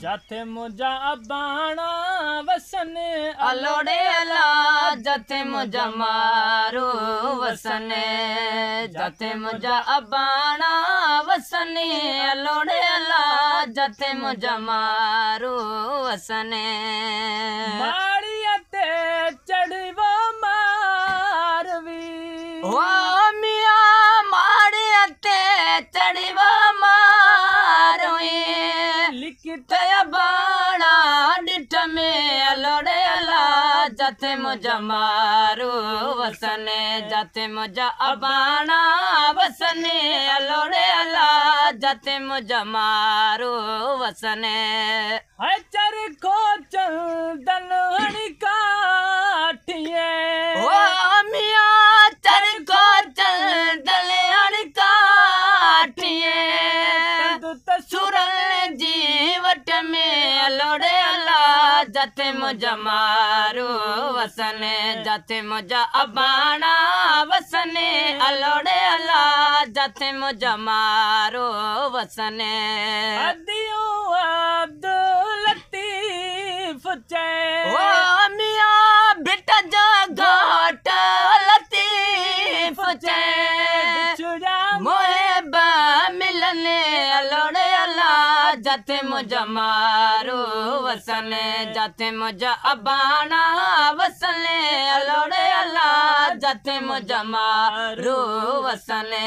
जाथे मुंहिंजा अबाणा वसनि अलोड़े अला जाथे मुंहिंजा मारू वसनि जाथे मुंहिंजा अबाणा वसनि अलोड़े अला जाथे मुंहिंजा मारू वसनि माड़ीअ ते चढ़ी वो मारवी ओ मियां माड़ीअ ते चढ़ी वो मारवी लिखित अबाणा ॾिठ में अलोड़े अला जाथे मुंहिंजा मारू वसनि जाथे मुंहिंजा अबाणा वसनि अलोड़े अला जाथे मुंहिंजा मारू वसनि है चरखो चंदन हणी काठिए ओ मियां चरखो चंदन हणी काठिए सुरल जी what में अलोड़े अला जाथे मुंहिंजा मारू वसनि जाथे मुंहिंजा अबाणा वसनि अलोड़े अला जाथे मुंहिंजा मारू वसनि अदियूं अब्दुल लतीफ़ चए ओ मियां बिट जा घाट लतीफ़ चए बिछुड़ा मोहिब मिलने अलोड़े अला जाथे मुंहिंजा मारू वसनि जाथे मुंहिंजा अबाणा वसनि अलोड़े अला जाथे मुंहिंजा मारू वसनि।